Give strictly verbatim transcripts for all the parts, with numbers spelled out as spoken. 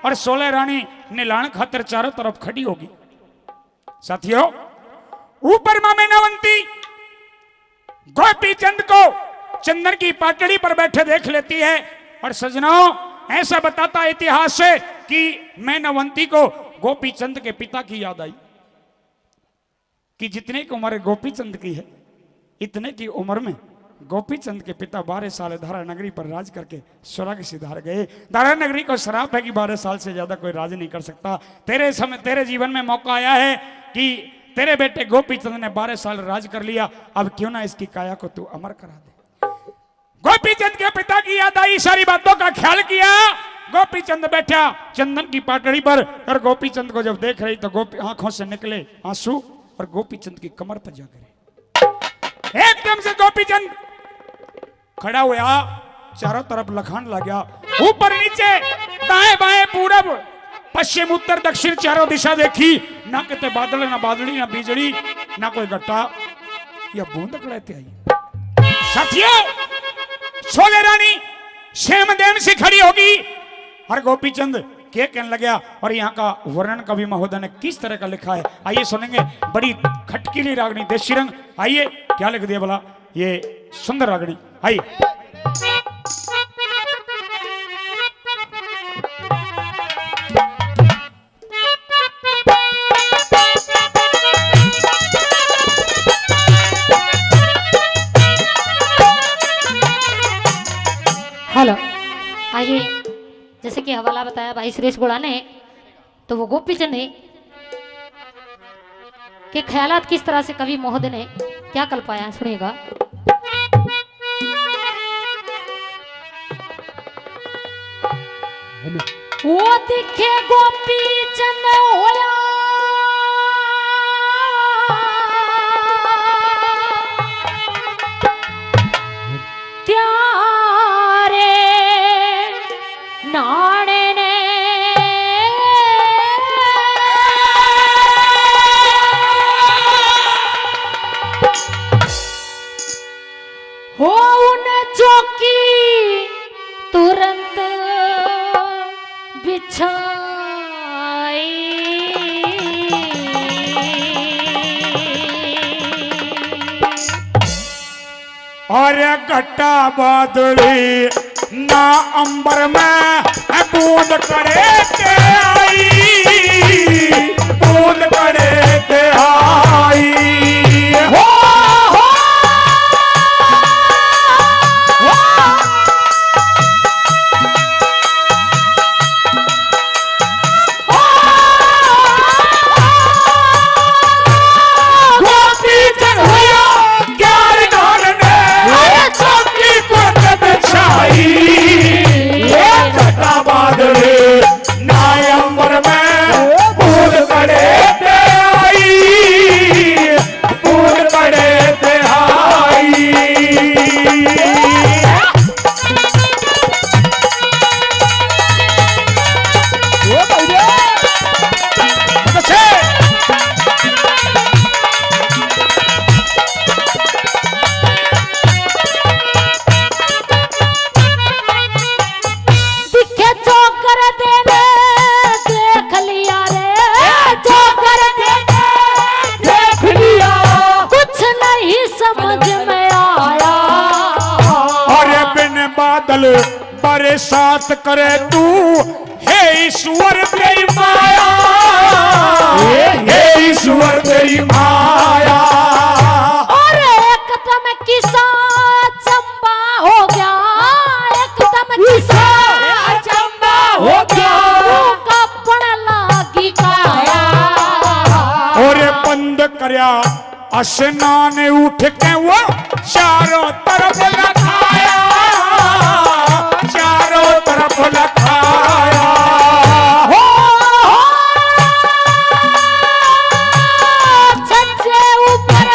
और सोले रानी नहलाण खातर चारों तरफ खड़ी होगी। साथियों, ऊपर माँ मैनावंती गोपी चंद को चंदन की पाटड़ी पर बैठे देख लेती है। और सजनों, ऐसा बताता है इतिहास से कि मैनावंती को गोपी चंद के पिता की याद आई कि जितने की उम्र गोपी चंद की है, इतने की उम्र में गोपी चंद के पिता बारह साल धारा नगरी पर राज करके स्वर्ग सिधार गए। धारा नगरी को श्राप है कि बारह साल से ज्यादा कोई राज नहीं कर सकता। तेरे समय, तेरे जीवन में मौका आया है कि तेरे बेटे गोपी चंद ने बारह साल राज कर लिया, अब क्यों ना इसकी काया को तू अमर करा दे। गोपी चंद के पिता की याद आई, सारी बातों का ख्याल किया। गोपी चंद बैठा चंदन की पाटड़ी पर और गोपी चंद को जब देख रही तो गोपी आंखों से निकले आंसू और गोपी चंद की कमर पर जा गिरे। एकदम से गोपी चंद खड़ा हुआ, चारों तरफ लखान लग गया, ऊपर नीचे, दाएं बाएं, पूरब पश्चिम, उत्तर दक्षिण, चारों दिशा देखी, ना किते बादल, ना बादली, ना बिजली, ना कोई घटा, या बूंद कड़े ते आई। साथियों, सोले रानी सेम देम से खड़ी होगी और गोपी चंद के कहने लगा और यहाँ का वर्णन कवि महोदय ने किस तरह का लिखा है, आइए सुनेंगे। बड़ी खटकीली रागनी देसी रंग, आइए क्या लिख दिया भला ये सुंदर रागनी, आइए। हेलो, आइए, जैसे कि हवाला बताया भाई सुरेश गोड़ा ने, तो वो गोपी चंद है कि ख्यालात किस तरह से कवि महोदय ने क्या कल्पाया, सुनिएगा। वो दिखे गोपी चंद होया त्यारे नाने ने। हो उन चौकी तुरंत बिछाई। अरे घटा बादली ना अंबर में बूंद कड़े ते आई, बूंद कड़े ते आई। हो, हो, हो। गोपी चढ़ होया क्यार डाल ने, अरे चौकी पर बिछाई। ये घटा बादल ना अंबर में बूंद कड़े ते आई, बूंद कड़े ते आई। दिखे चौकर देने देख लिया रे, चौकर देने देख लिया, कुछ नहीं समझ में आया। अरे बिन बादल बरसात करे तू, हे ईश्वर तेरी माया, हे ईश्वर तेरी माया। और एकदम किसा चंबा हो गया, एकदम किसा चंबा हो गया, मुंह का पड़ लागी काया। और बंद करया स्नान उठ के वो चारों तरफ लखाया, चारों तरफ लखाया। हो, हो। छज्जे ऊपर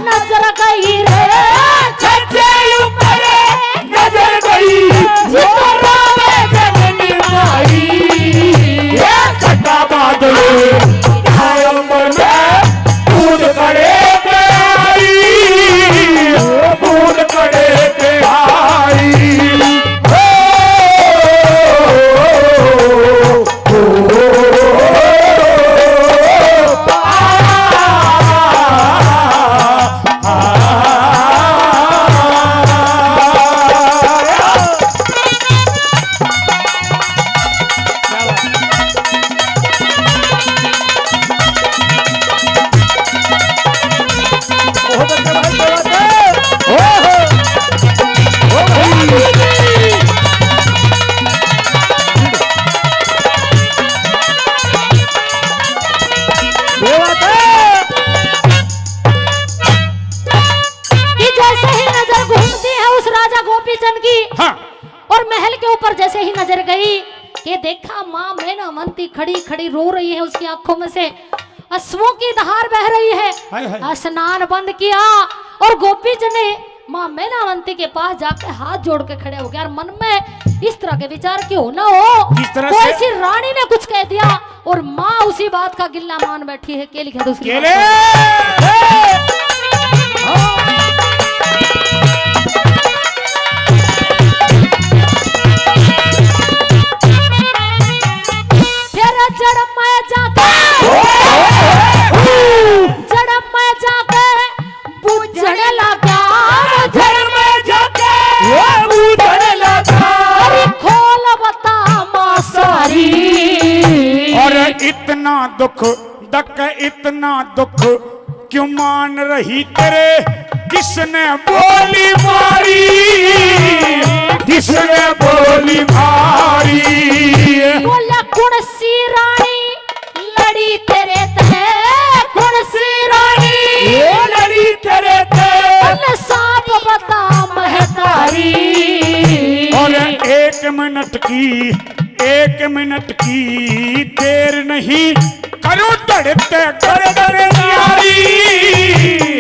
नजर गई रे, छज्जे ऊपर नजर गई, जितरा में जन्म आई। ये घटा बादल, कायम में बूंद कड़े ते आई, बूंद कड़े ते माँ मैनावंती खड़ी खड़ी रो रही है, उसकी आंखों में से अश्रुओं की धार बह रही है। हाय, हाय। स्नान बंद किया और गोपी जी ने माँ मैनावंती के पास जाके हाथ जोड़ के खड़े हो गया और मन में इस तरह के विचार कि हो ना हो, किस तरह कोई से? सी रानी ने कुछ कह दिया और माँ उसी बात का गिल्ला मान बैठी है। के लिखे दूसरी केले। बात। फिर जड़ में जाके, जड़ में जाके बूझण लगा, जड़ में जाके बूझण लगा। अरे खोल बता माँ सारी। और इतना दुख, दक इतना दुख क्यों मान रही तेरे, किसने बोली मारी, किसने बोली मारी? बोला कौन सी रानी लड़ी तेरे ते, कौन सी रानी ये लड़ी तेरे ते? बोले साफ बता महतारी। और एक मिनट की, एक मिनट की देर नहीं, करो धड़ते गर्दन न्यारी,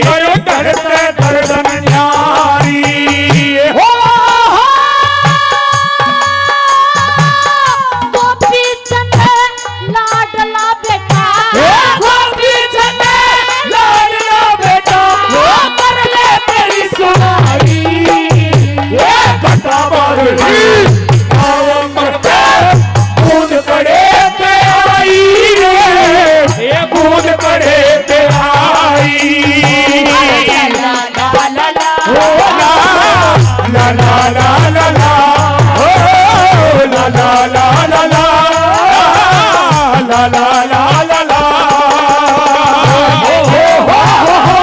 करो धड़ते गर्दन न्यारी। हो, हो। गोपी चंद लाडला बेटा, हे गोपी चंद लाडला बेटा, वो कर ले तेरी सुनाई, ये घटा बादल आलम पर बूंद पड़े ते आई रे, ये बूंद पड़े ते आई। ला, ला, ला, ला, ला। ओ ला, ला, ला, ला, ला, ला। ओ ला, ला, ला, ला, ला। ला, ला, ला, ला, ला। ओ हो, हो, हो, हो।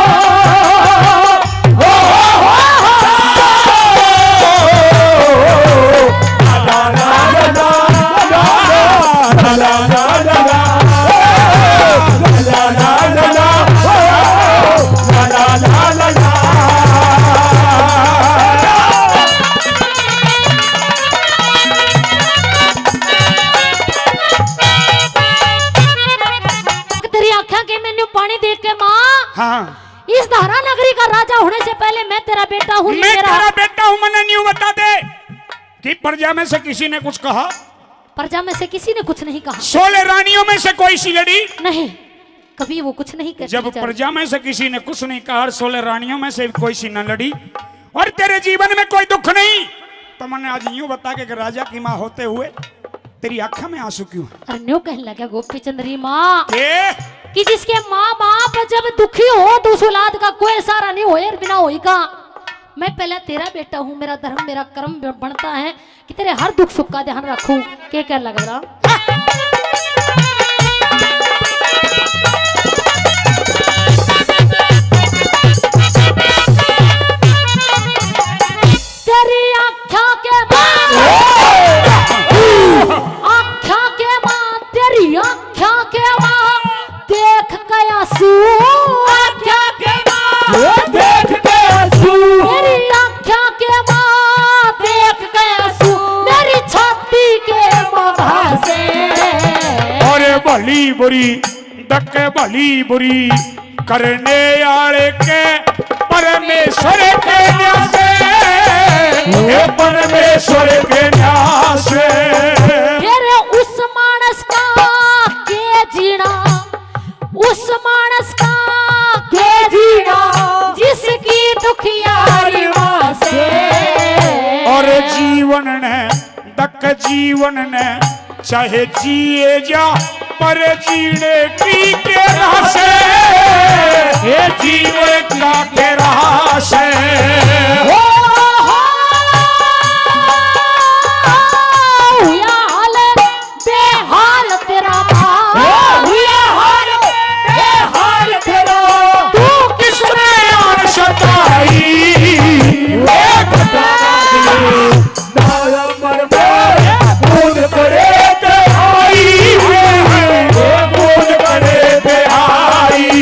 तेरी आंखों के मैंने पानी देख के माँ, हाँ। इस धारा नगरी का राजा होने से पहले मैं तेरा बेटा हूँ, मैं तेरा तेरा बेटा हूँ, मन्ने न्यू बता दे कि प्रजा में से किसी ने कुछ कहा? प्रजा में से किसी ने कुछ नहीं कहा। सोलह रानियों में से कोई सी लड़ी? नहीं, कभी वो कुछ नहीं कहती जब बेचारी। प्रजा में से किसी ने कुछ नहीं कहा और सोलह रानियों में से कोई सी न लड़ी और तेरे जीवन में कोई दुख नहीं, तो मन्ने आज यूं बता के कि राजा की माँ होते हुए तेरी आंखों में आंसू क्यों है? अरे न्यू कहने लगा गोपी चंद री माँ के? कि जिसके माँ बाप जब दुखी हो तो उस औलाद का कोई सहारा नहीं होए, बिना होई का। मैं पहला तेरा बेटा हूँ, मेरा धर्म, मेरा कर्म ब-, बनता है कि तेरे हर दुख सुख का ध्यान रखूं। के कहने लगा? तेरी आँख्या के माँ, आँख्या के माँ, तेरी आँख्या के माँ, देख के आंसू, आँख्या के माँ, देख के आंसू। तेरी आँख्या के माँ, देख के आंसू, मेरी छाती के माँ भासे। अरे भली बुरी दक भली बुरी करने आले के परमेश्वर के न्यास, हे परमेश्वर के न्यास। फिर उस मानस का के जीना, उस मानस का के जीना, जिसकी दुखियारी वासे। और जीवन ने तक जीवन ने चाहे जिए जा, पर जीने की के रास, ये जीवन का के रास। हो, हो, हुआ हाल बेहाल तेरा माँ। हो, हुआ हाल बेहाल तेरा। तू किसने आन सताई? ये बता दे। नवंबर में बूंद पड़े ते आई, बूंद पड़े ते आई।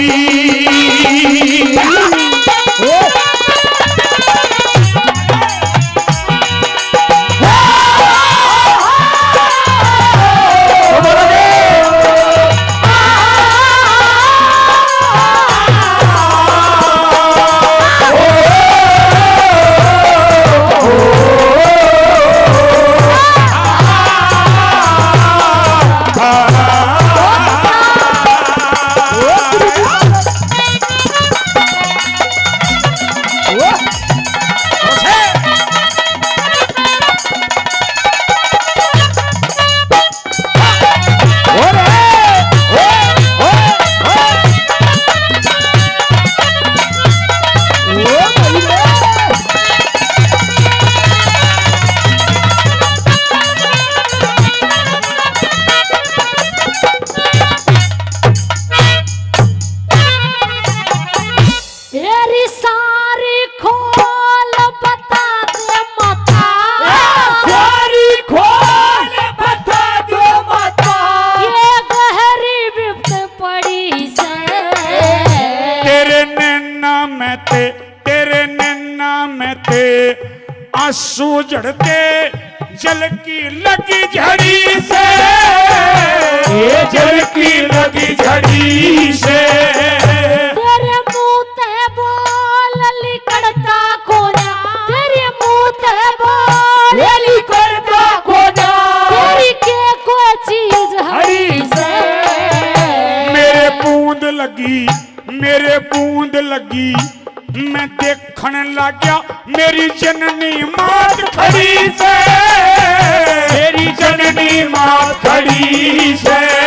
चढ़ते जल की लगी झड़ी से, ये जल की लगी झड़ी से। तेरे मुंह ते बोल लिकड़ता कोना, तेरे मुंह ते बोल लिकड़ता कोना। तेरी के कोई चीज हरी से। मेरे बूंद लगी, मेरे बूंद लगी, मैं देखण लाग्या मेरी जननी मात खड़ी से, मेरी जननी मात खड़ी से।